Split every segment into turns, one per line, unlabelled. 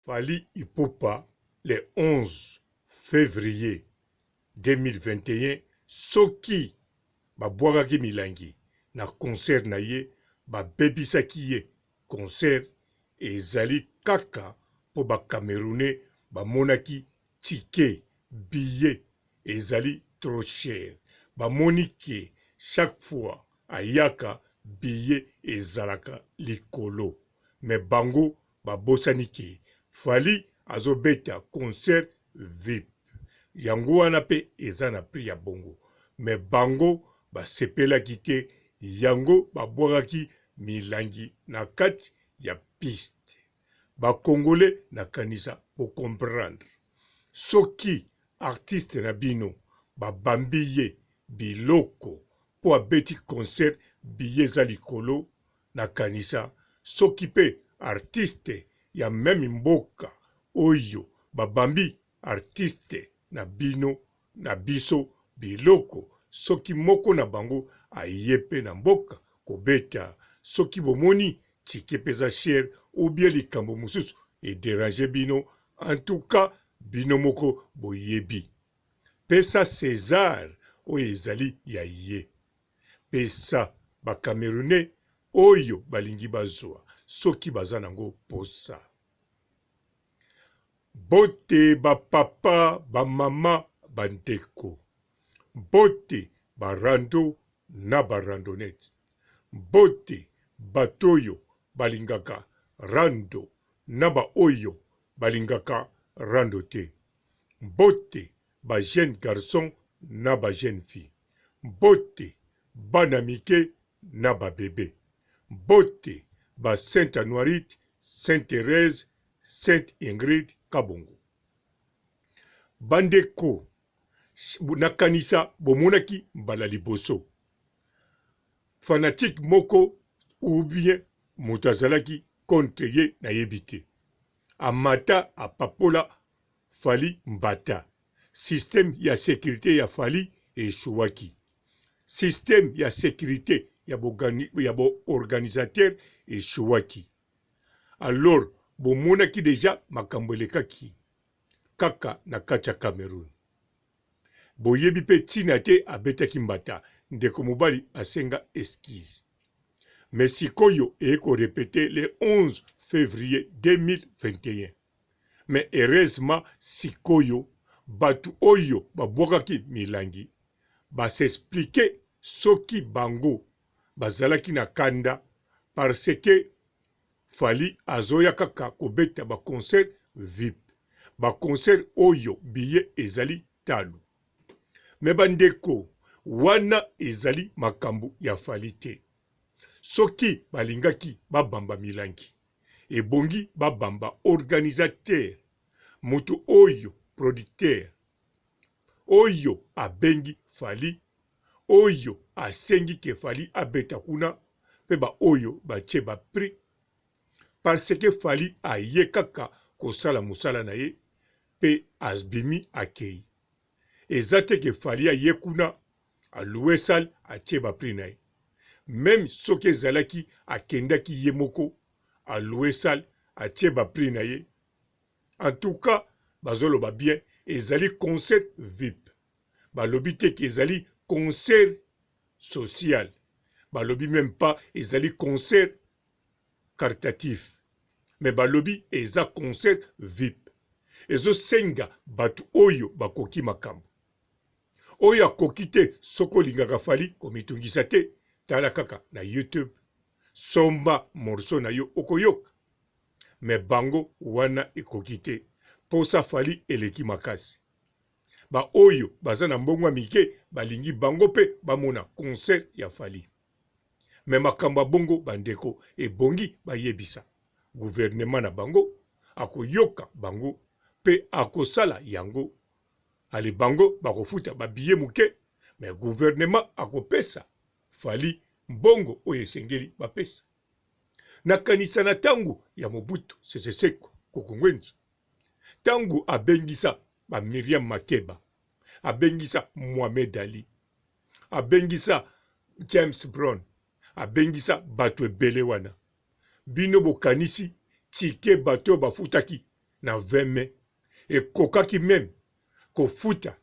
Fally Ipupa le 11 fevrier 2021 soki babwakaki milangi na concert na ye babebisaki ye concert ezali kaka mpo ba camerounais bamonaki ticket billet ezali trop cher bamoni que chaque fois ayaka billet ezalaka likolo mais bango babosani que Fally azobeta concert vip yango wana pe eza na prix ya bongo mais bango basepelaki te yango babwakaki milangi na kati ya piste. Ba congolais na kanisa bo comprendre soki artiste na bino ba bambi ye biloko po abeti concert billet eza likolo na kanisa soki pe artiste ya meme mboka oyo ba bambi artiste na bino na biso biloko soki moko na bango aye pe na mboka kobeta soki bomoni ticket pe eza cher ou bien likambo mosusu e deranger bino en tout cas bino moko boyebi pesa Cesar oyo ezali ya ye pesa ba camerounais oyo balingi bazua soki baza nango posa. Mbote ba papa, ba mama, ba ndeko. Mbote ba rando na ba randonnettes. Mbote bato oyo balingaka rando na ba oyo balingaka rando te. Mbote ba jeunes garçons na ba jeunes filles. Mbote bana mike na ba bebes. Mbote ba Sainte Anuarite, Sainte Therèse, Sainte Ingrid Kabongo. Bandeko, nakanisa bomonaki mbala liboso fanatique moko ou bien moto azalaki contre ye nayebi te amata apapola Fally mbata. Système ya securite ya Fally echouaki. Système ya securite ya bo organisateur echouaki. Alors bomonaki dejà makambo elekaki kaka na kati ya Cameroun. Boyebi pe tina te abetaki mbata ndeko mobali asenga excuse. Mais sikoyo eye ko repeter le 11 fevrier 2021. Mais heureusement sikoyo batu oyo babwakaki milangi ba s'expliquer soki bango bazalaki na kanda parce que Fally azoya kaka kobeta ba concert vip ba concert oyo billet ezali talo mais ba ndeko wana ezali makambu ya Fally te soki balingaki babamba milangi ebongi babamba organisateur mutu oyo producteur oyo abengi Fally oyo asengi ke Fally abeta kuna pe ba oyo batie ba prix parce que Fally aye kaka kosala musala na ye pe abimi akeyi eza te ke Fally aye kuna a louer salle atie ba prix na ye meme soki ezalaki akendaki ye moko a louer salle atie ba prix na ye en tout cas bazoloba bien ezali concert vip balobi te ke ezali concert social balobi meme pas ezali concert caritatif mais balobi eza concert vip ezosenga bato oyo bakoki makambo oyo akoki te soki olingaka Fally komitungisa te tala kaka na youtube somba morceau na yo okoyoka mais bango wana ekoki te posa Fally eleki makasi ba oyo baza na mbongo ya mike balingi bango pe bamona concert ya Fally mais makambo ya bongo ba ndeko ebongi bayebisa gouvernement na bango akoyoka bango pe akosala yango ale bango bakofuta ba billet muke mais gouvernement akopesa Fally mbongo oyo esengeli bapesa. Nakanisa na tango ya Mobutu Sese Seko Kuku Ngwenzu tango abengisa ba Miriam Makeba, abengisa Mohamed Ali, abengisa James Brown, abengisa bato ebele wana. Bino bokanisi ticket bato oyo bafutaki? na 20 mai ekokaki meme kofuta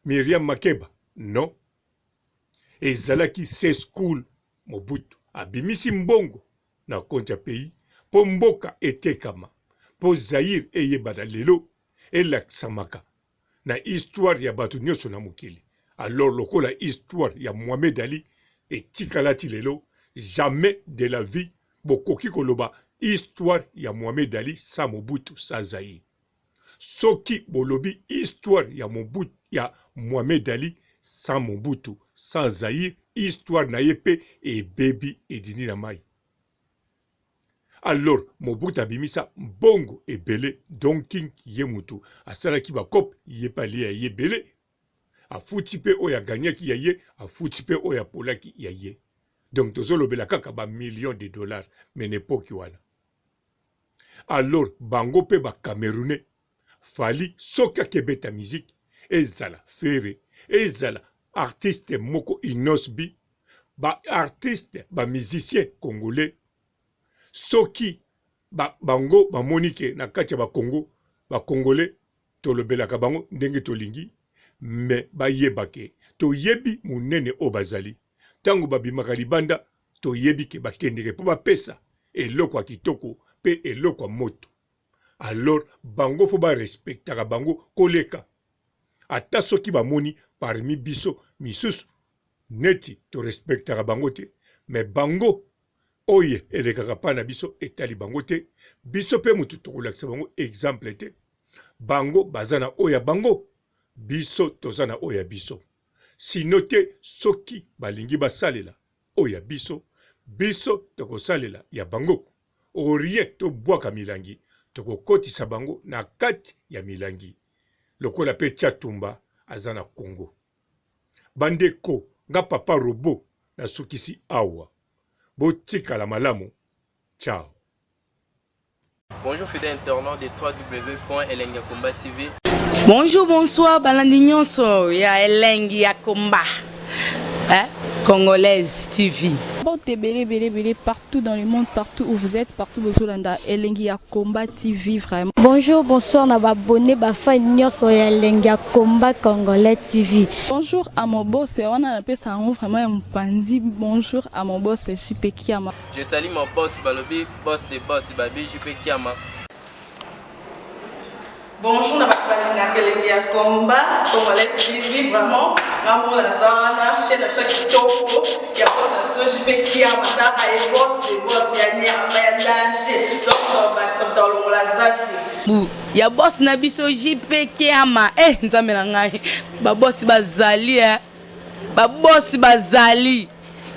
Miriam Makeba? Non. Ezalaki Sescool Mobutu abimisi mbongo na compte ya pays mpo mboka etekama mpo Zaïre eyebana lelo elakisamaka na histoire ya bato nionso na mokili. Alors lokola histoire ya Mohamed Ali etikala ti lelo, jamais de la vie bokoki koloba histoire ya Mohamed Ali sans Mobutu sans Zaïre. Soki bolobi histoire ya Mobutu ya Mohamed Ali sans Mobutu sans Zaïre histoire na ye pe ebebi edindi na mayi. Alors Mobutu abimisa mbongo ebele Don King ye mutu asalaki ba coop ye pe alie ya ye ebele afuti pe oyo a gagnaki ya ye afuti pe oyo apolaki ya ye donc tozolobela kaka ba millions de dollars mais na epoque wana alors bango pe ba camerounais Fally soki ake beta musique ezala Ferre ezala artiste moko Innos'B ba artiste ba musiciens congolais soki ba bango bamoni ke na kati ya ba Congo ba congolais tolobelaka bango ndenge tolingi mais bayeba ke toyebi munene oyo bazali tango babimaka libanda toyebi ke bakendeke po bapesa eloko ya kitoko pe eloko ya moto alors bango faut ba respectaka bango koleka ata soki bamoni parmi biso misusu neti to respectaka bango te mais bango oyo elekaka pa na biso etali bango te biso pe mutu tokolakisa bango exemple te bango baza na oyo ya bango biso toza na oyo ya biso sino te soki balingi basalela oyo ya biso biso tokosalela ya bango au rien tobwaka milangi tokokotisa bango na kati ya milangi lokola pe Tshatumba aza na Congo. Bandeko nga papa robot nasukisi awa botikala malamu ciao.
Bonjour fidèle internaute de www.elengiyakomba.tv.
Bonjour, bonsoir, balandi nyonso ya elengi ya combat. Hein? Congolaise TV.
Mbote ebele ebele ebele partout dans le monde partout où vous êtes partout bozolanda elengi ya combat TV vraiment.
Bonjour bonsoir na ba abonne ba fan nionso ya elengi ya combat congolais TV.
Bonjour à mon boss wana napesa yango vraiment ya mopanzi bonjour à mon boss JP Kiama.
Je salue mon boss balobi boss de boss babi JP Kiama.
Bonjour na bato balingaka elengi ya combat congolais TV vraiment nga moko naza wana chaîne na biso ya kitoko ya boss na biso JP Kiama tala ye boss de boss ya nyama ya danger donc tobakisa moto alongola zaki
Bu ya boss na biso JP Kiama eh nzambe na ngai ba boss bazali eh ba boss bazali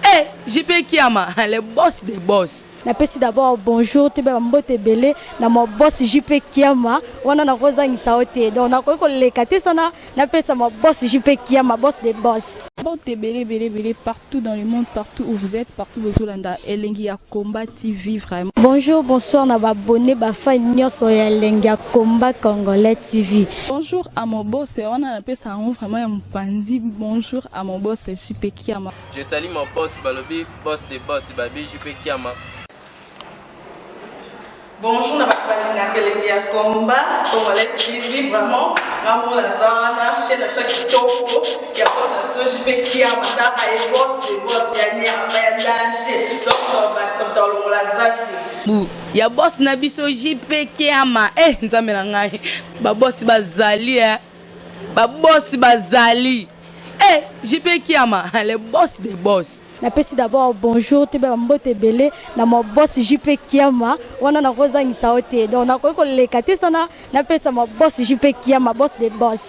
eh JP Kiama le boss de boss.
Napesi d'abord bonjour toyeba ba mbote ebele na mon boss JP Kiama wana nakozangisa yo te donc nakoki koleka te sana napesa mon boss JP Kiama boss de boss.
Mbote ebele ebele ebele partout dans le monde partout où vous êtes partout bozolanda elengi ya combat TV vraiment.
Bonjour bonsoir na ba abonne ba fan nionso ya elengi ya combat congolais TV.
Bonjour à mon boss wana napesa yango vraiment ya mopanzi bonjour à mon boss JP Kiama.
Je salue mon boss balobi boss de boss babi JP Kiama.
Bonjour na bato balingaka elengi ya combat congolais TV vraiment nga moko naza wana chaîne na biso ya kitoko ya boss na biso JP Kiama tala ye boss de boss ya nyama ya danger donc tobakisa moto alongola zaki
Bu ya boss na biso JP Kiama eh nzambe na ngai ba boss bazali eh ba boss bazali Eh JP Kiama le boss des boss.
Napesi d'abord bonjour toyeba ba mbote ebele na mon boss JP Kiama wana nakozangisa yo te donc nakoki koleka te sana napesa mon boss JP Kiama boss des boss.